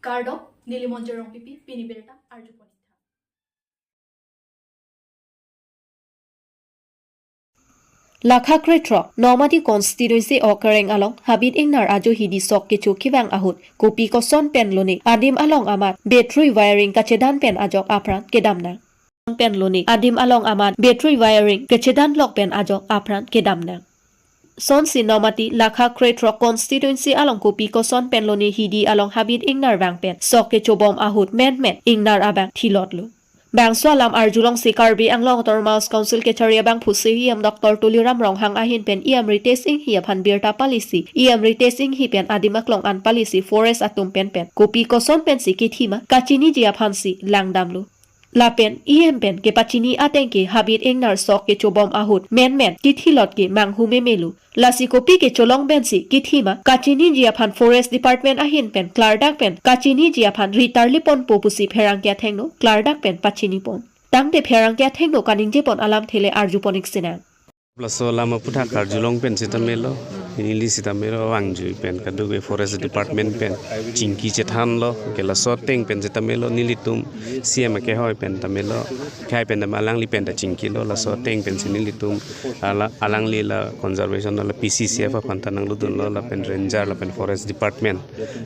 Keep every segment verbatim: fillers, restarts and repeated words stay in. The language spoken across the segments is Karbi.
Kardom, neli Monjir Rongpipi, pini birta arjupon ik tha. Lakha krethrok, Nomati constituency Okareng along, habit ingnar ajo hidi sok kecho kevang ahut, kopi koson pen lone, adim along amat, battery wiring kachedan pen ajok apran kedam nang. Pen lone, adim along amat, battery wiring kachedan lok pen ajok apran kedam nang. Sonsi Nomati Lakha krethrok constituency along kopi koson pen lone hidi along habit ingnar vang pen sok kechobom ahut menmen ingnar abang thilot lo. Bangso alam arjulongsi Karbi Anglong Autonomous Council kechari abangphu C E M Doctor Tuliram Ronghang ahin pen E M Ritesh Enghi aphan birta palisi, E M Ritesh Enghi pen adim aklong an palisi forest atum pen pen kopi koson pensi kethima kachiniji aphansi langdamlo. Lapen E M pen kepachini ateng ke habit ingnar sok kechobom ahut menmen kethilot ke manghu memelo. Lasi kopi kecholong pensi kethima kachiniji aphan forest department ahin pen klardak pen kachiniji aphan ritarliponpo pusi pherangke athengno klardak pen pachinipon. Tangte pherangke athengno kaningjepon alamthe le arjupon ik sinang. Laso alam aphuthak arjulong pen sita melo, neli sita melo vangjui pen kadokave forest department pen chingki chethanlo, ke laso ateng pen sita melo, nelitum C E M akehoi pen ta melo, khei pen ta alangli pen ta chingkilo, laso ateng pensi nelitum ala-, alangli la conservation la P C C F aphan ta nangludunlo, lapen ranger, lapen forest department,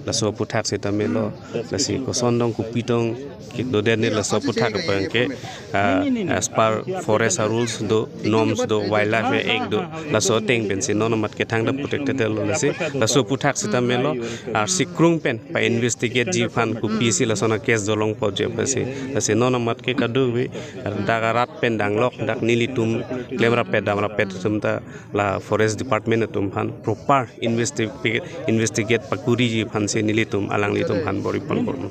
laso aphuthak sita melo, lasi koson dong kopi dong kedo den ne laso aphuthak abang ke, ah, as per forest rules do, norms do, wildlife act do, laso ateng pensi non amat ke thangta protected lo lasi, laso aphuthak sita melo, ah, sikrung pen pa investigate ji aphan kopisi lason a case dolong po je pensi, lasi non amat ke kadokave, ah, dak arat pen danglok, dak nelitum klemrap pen damrap pen atum ta la forest department atum aphan proper investigate, investigate pakuriji aphansi nelitum alanglitum aphan bor-i pon bor-i.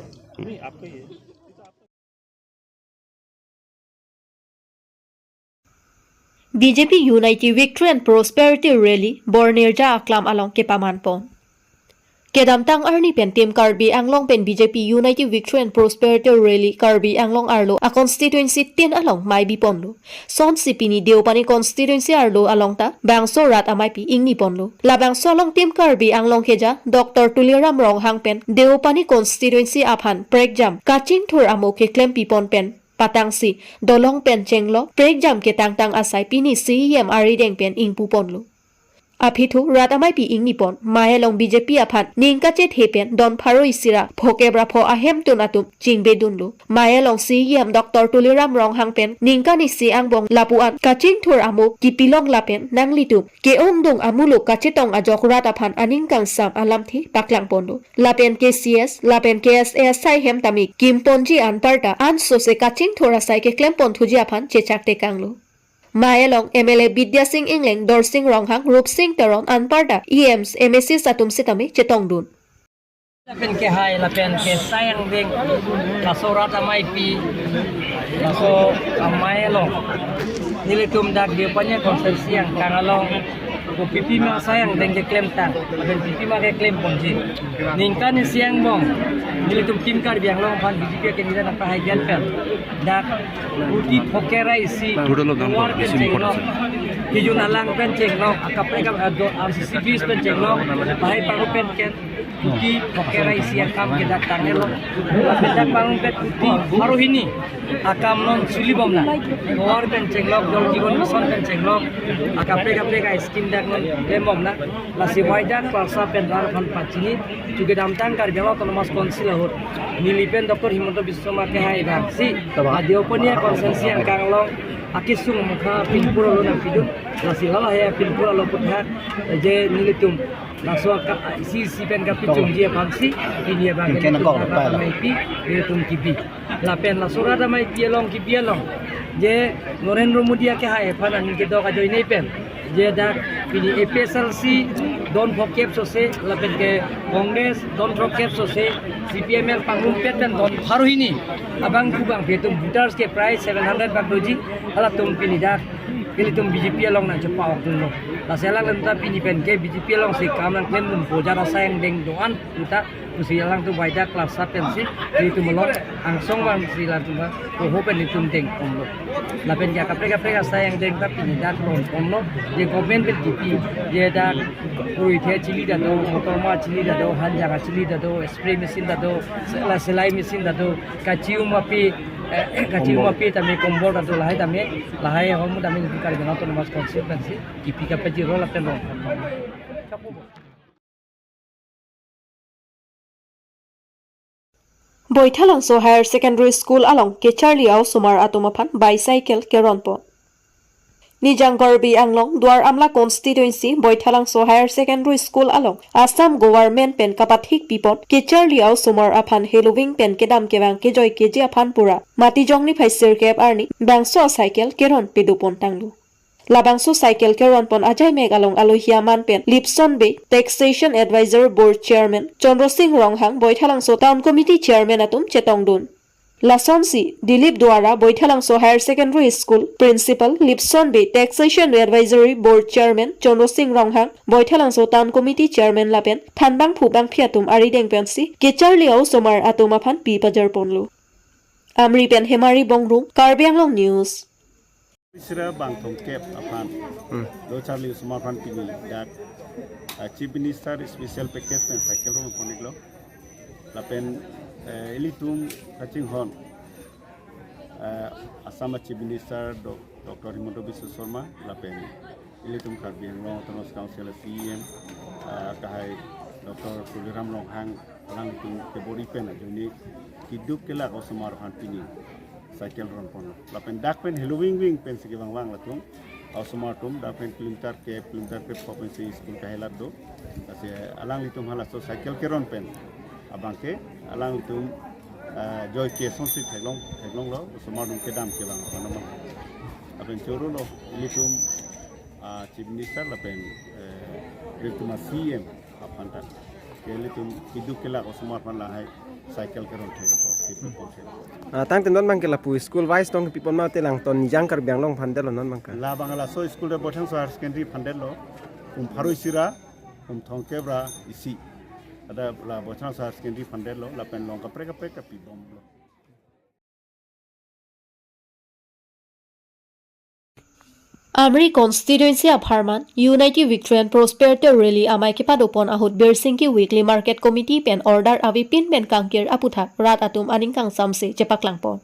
B J P Unity Victory and Prosperity Rally Bornerja Aklam along kepamanpon. Kedamtang arni pen Team Karbi Anglong pen B J P Unity Victory and Prosperity Rally Karbi Anglong arlo a constituency tin along maibiponlo. Sonsi pini Deopani constituency arlo along ta bangso rat amaipi ingniponlo. Labangso along Team Karbi Anglong keja Doctor Tuliram Ronghang pen Deopani constituency aphan prekjam kachingthur amo keklempipon pen patangsi dolong pen chenglok prekjam ketangtang asai pini C E M arideng pen ingpuponlo. Aphi thu rat amaipi ingnipon, Mai along B J P aphan ning kachethe pen don pharo isi ra phokep ra pho ahemtun atum chingbedunlo. Mai along C E M Doctor Tuliram Ronghang pen ningkan isi angbong lapu-an kachingthur amo kipilong lapen nanglitum ke-ongdung amuluk kachetong ajok rat aphan aning kangsam alamthe paklangponlo. Lapen K C S, lapen K S A asai hem tame kimponji anparta ansose kachingthur asai keklempon thuji aphan chechak tekanglo. Mai along M L A Bidya Sing Engleng, Dorsing Ronghang, Rupsing Teron anparta E Ms, M A Cs atum sitame chetongdun. Lapen kehai, lapen kesai angdeng, laso rat amaipi, laso amai along. Nelitum dak Deopani constituency angkang along, kopi pima sai angdeng keklemtang, lapen kopi pima keklemponji. Ningkan isi angbong, nelitum Team Karbi Anglong aphan B J P candidate apahai gen pen. Dak kuti phokep ra isi, Total of number, Lower pen isi chenglok, important. Kijun alang pen chenglok, akaprek, eh, do, R C C Bs pen chenglok, pahai paru pen ken, kuti phokep ra isi akam ke dak tanglo. Dak paru pen kuti pharo hini akam non sulibomnang. Lower pen chenglok, Jal Jeevan Mission pen chenglok, akaprek kaprek a-scheme dak non klembomnang. Lasi wai dak Klarsa pen rat aphan pachini, chu kedamtang Karbi Anglong Autonomous Council ahut neli pen Doctor Himanta Biswa Sarma kehai bangsi, Deopani constituency angkang along akesung mukha pinpur alo nangpidun, lasi hala he pinpur alo aphuthak, je nelitum laso ka, isi isi pen kapichungji aphansi, pini abang pen keduk rat amaipi nelitum kibi. Lapen laso rat amaipi along kibi along, je Narendra Modi akehai aphan aning kedok ajoine pen, je dak pini A P H L C don phokep sose, lapen ke Congress don throkkep sose, C P M L pangrumpet pen don pharo hini abang kubang pi atum voters ke prai seven hundred bak doji, halatum pini dak ilitum B J P along nangchepa-okdunlo. Lasi alanglitum ta pini pen ke B J P alongsi kam nangklemdunpo, jara sai angdeng do-an ta Pusi alangtum waida class sat pensi, ilitum along angsong vangsi alangtum ba, oho pen ilitum dengponlo. Lapen ya kaprek kaprek asai angdeng ta pini dak longponlo, je government pen kipi, je dak puri the chili ta do, motor ma chili ta do, hanjang chili ta do, spray machine ta do, sela selai machine ta do, kachium api, eh, kachium api tame kombol ta do lahai tame, lahai ahormu tame ilitum Karbi Anglong Autonomous Council pensi, kipi kapajirlo lapen long. Boithalangso Higher Secondary School along kecharli a-osomar atum aphan bicycle keronpon. Nijang Karbi Anglong Duar Amla constituency Boithalangso Higher Secondary School along Assam Government pen kapathik pipon kecharli a-osomar aphan heloving pen kedam kevang kejoi keji aphan pura Matijong niphai sirkep arni bangso cycle keron pedopon tanglo. Labangso cycle keronpon ajaimek along alohi aman pen Lipson Bey, Taxation Advisory Board Chairman Chandra Singh Ronghang, Boithalangso Town Committee Chairman atum chetongdun. Lasonsi Dilip Duara, Boithalangso Higher Secondary School Principal, Lipson Bey, Taxation Advisory Board Chairman Chandra Singh Ronghang, Boithalangso Town Committee Chairman lapen thanbangphu bangphi atum arideng pensi kecharli a-osomar atum aphan pi pajarponlo. Amri pen Hemari Bongrung, Karbi Anglong News. Sira bang thomkep aphan. Hmm. Lo charli osomar aphan pini dak, ah, Chief Minister Special Package pen cycle ronpon iklo. Lapen, eh, ilitum kachinghon, eh, Assam Chief Minister Do-, Doctor Himanta Biswa Sarma, lapen ilitum Karbi Anglong Autonomous Council C E M, ah, kahai Doctor Tuliram Ronghang, alangtum kebor-i pen ajoine keduk kelak osomar aphan pini cycle ronponlo. Lapen dak pen heloving ving pensi kevang vang latum. Osomar atum dak pen kilometer ke, kilometer ke pho pensi school kahelat do. Lasi alanglitum halaso cycle keron pen abangke alanglitum, ah, joike asonsi theklong, theklonglo, osomar atum kedam kevang aphan abang. Lapen choro lo, ilitum, ah, Chief Minister lapen, eh, ilitum a-C E M aphan ta. Ke ilitum keduk kelak osomar aphan lahai cycle keron thek apot, keduk pon thek apot. Ah, tangte non abangke lapu school wise tong pipon mate langton Nijang Karbi Anglong aphan detlo non abangke. Labang laso school de Boithalangso Higher Secondary aphan detlo, kum pharo isi ra, kum thomkep ra isi. Ada la Boithalangso Higher Secondary aphan detlo, lapen along kaprek kaprek kapibomlo. Amri constituency apharman Unity Victory and Prosperity Rally amei kepadopon ahut Birsingki Weekly Market Committee pen order avepin pen kangkir aputhak rat atum aning kangsamse chepaklangpon.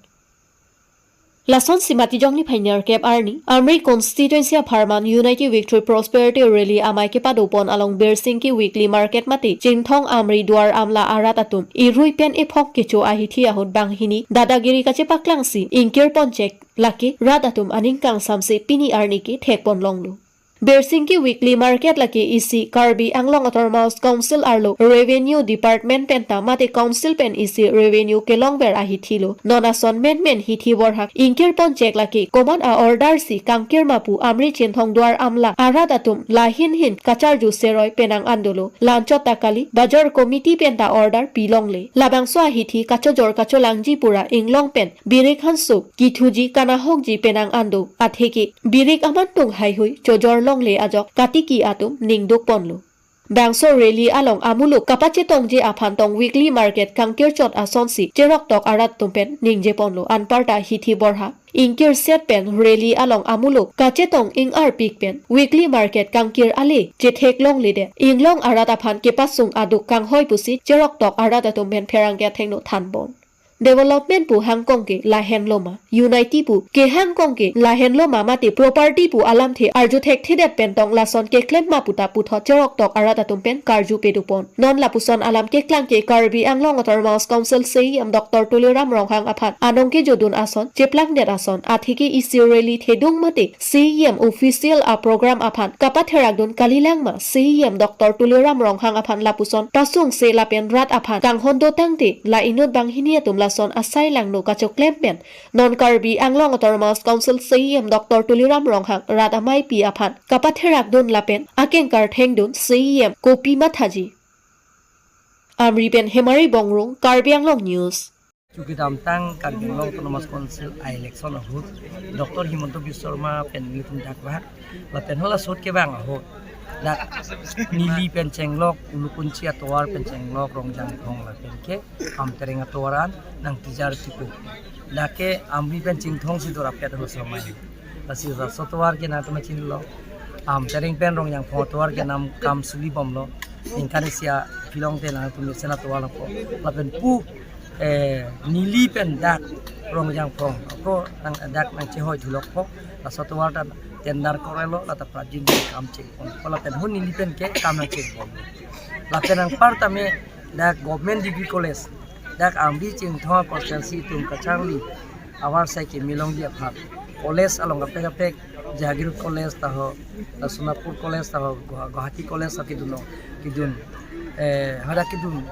Lasonsi Matijong niphai nerkep arni Amri constituency apharman Unity Victory Prosperity Rally amei kepadopon along Birsingki Weekly Market mate Chinthong Amri Duar Amla arat atum irui pen ephok kecho ahithi ahut banghini dadagiri kachepaklangsi ingkirpon chek lake rat atum aning kangsamse pini arni ke thekpon longlo. Birsingki Weekly Market lake isi Karbi Anglong Autonomous Council arlo Revenue Department pen ta mate Council pen isi revenue kelongver ahithi lo. Non ason menmen hithi borhak ingkirpon chek lake komat a-order si kangkir ma pu Amri Chinthong Duar Amla arat atum lahin hin kacharju seroi penang an dolo. La-anchot ta kali, Bajar Committee pen ta order pilongle. Labangso ahithi kachojor kacholangji pura inglong pen birik hanso kithuji kanahokji penang an do. Atheke birik amantung haihui chojor longle ajok katiki atum ningdukponlo. Bangso rally along amuluk kapachetongji aphan tong weekly market kangkirchot asonsi cheroktok arat atum pen ningjeponlo. Anparta hithi borha ingkirset pen rally along amuluk kachetong ingarpik pen weekly market kangkir ale chetheklongledet. Inglong arat aphan kepasung aduk kanghoi pusi cheroktok arat atum pen pherangke athengno thanpon. Development pu hangkong ke lahenlo ma, unity pu kehangkong ke lahenlo ma mate property pu alamthe arju thekthedet pen tong lason keklem ma puta puthot cheroktok arat atum pen karju pedopon. Non lapuson alam keklang ke Karbi Anglong Autonomous Council C E M Doctor Tuliram Ronghang aphan anong kejodun ason cheplangdet ason atheke isi rally thedung mate C E M official a-program aphan kapatherakdun kalilang ma C E M Doctor Tuliram Ronghang aphan lapuson pasungse lapen rat aphan kanghon dotangte la inut banghini atum lason asai langno kachoklem pen non Karbi Anglong Autonomous Council C E M Doctor Tuliram Ronghang rat ameipi aphan kapatherakdun lapen akengkar thengdun C E M kopi mathaji. Amri pen Hemari Bongrung, Karbi Anglong News. Chu kedamtang Karbi Anglong Autonomous Council a-election ahut Doctor Himanta Biswa Sarma pen nelitum dakvak lapen hala sot kevang ahut Dak neli pen chenglok, Ulukunchi atovar pen chenglok Rongjangphong lapen ke Amtereng atovar an nangtijar tipo. Dak ke Amri pen Chinthong si dorapet lo somai. Lasi laso atovar ke nangtum chinilo. Amtereng pen Rongjangphong atovar ke nam kam suli bomlo. Ningkan isi aphi along te nangtum mesen atovar lo po. Lapen pu eh, neli pen dak Rongjangphong ako nang dak nangchehoi thulok po, laso atovar ta tender korelo, lata prajin kam chengpon po, lapen ho neli pen ke kam nangchengpon. Lapen anparta me dak Government Degree College, dak Amri Chinthong constituency atum kacharli avarsai keme longji aphan college along kaprek kaprek, Jahangir College ta ho, ta Sonapur College ta ho, Guwa-, Guwahati College ta kedun lo, kedun. Eh, hadak kedun,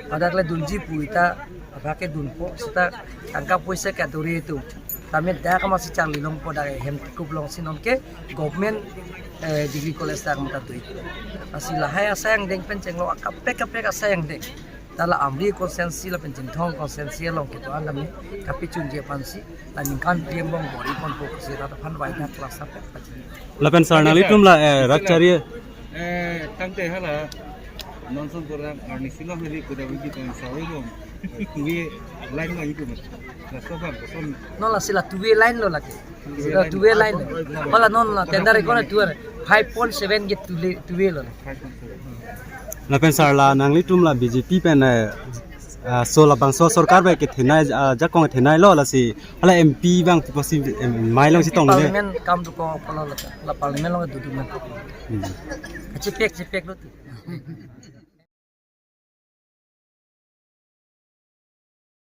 hadak le dunji pu ta, hadak kedun po, seta tangka poisa ke duri atum. Tame dak amatsi charli longpo, dak hem tikup alongsi non ke Government, eh, Degree College dak amat ta dui. Lasi lahai asai angdeng pen chenglok akaprek kaprek asai angdeng. Ta la Amri constituency lapen Chinthong constituency along kedo-an tame kapachunji aphansi, la ningkan P M Rongbor ponpo pusi rat aphan waidak klasa pek pachini. Lapen sir nanglitum la, eh, rak chari. Eh, tangte hala, non son kurang arni silo hili kuda wiki tang sawi bom. Two-way line lo itum. La soban koson. Non lasi la two-way line lo lake. Two-way line. Two-way line lo. Hala non la tender ko na two-way. Five point seven ke two-way, two-way lo. Five point seven. Lapen sir la nanglitum la B J P pen, eh, ah, so labangso sorkar bai kethenei, ah, jakong thenei lo lasi hala M P bang pusi, eh, mai alongsi tong le. Parliament kam tu ko pala la, la Parliament along dudu man. Hmm. Chepek chepek lo tu.